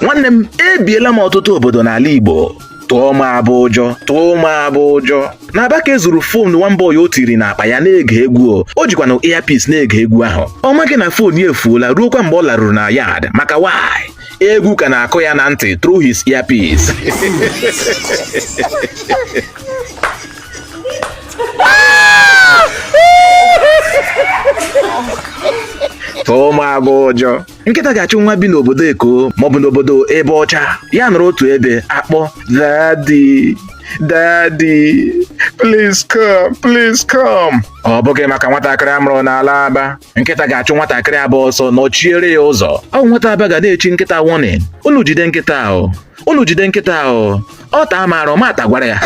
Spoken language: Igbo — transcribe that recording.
Nwanne m, ebiela m ọtụtụ obodo n'ala Igbo. Tụọ m abụ ụjọ, tụọ m abụ ụjọ. Na Aba ka e zuru phone one boy o tiri n'akpa ya na-ege egwu o. O jikwanụ earpiece na-ege egwu ahụ. Ọ maghị na phone ya efuola ruokwa mgbe ọ laruru na yard maka why? Egwu ka na-akụ ya na ntị through his earpiece. Tụọ m abụ ụjọ. Nkịta ga-achụ nwa bi n'obodo Eko maọbụ n'obodo ebe ọcha ya nọrọ otu ebe akpọ daddy daddy please come please come. Ọ bụghị maka nwatakịrị a mụrụ n'ala Aba. Nkịta ga-achụ nwatakịrị Aba ọsọ nọchiere ya ụzọ. Ọ bụ nwata Aba ga na-echi nkịta warning. Unu jide nkịta ahụ, unu jide nkịta ahụ, ọ taa m arụ ma atagwara ya.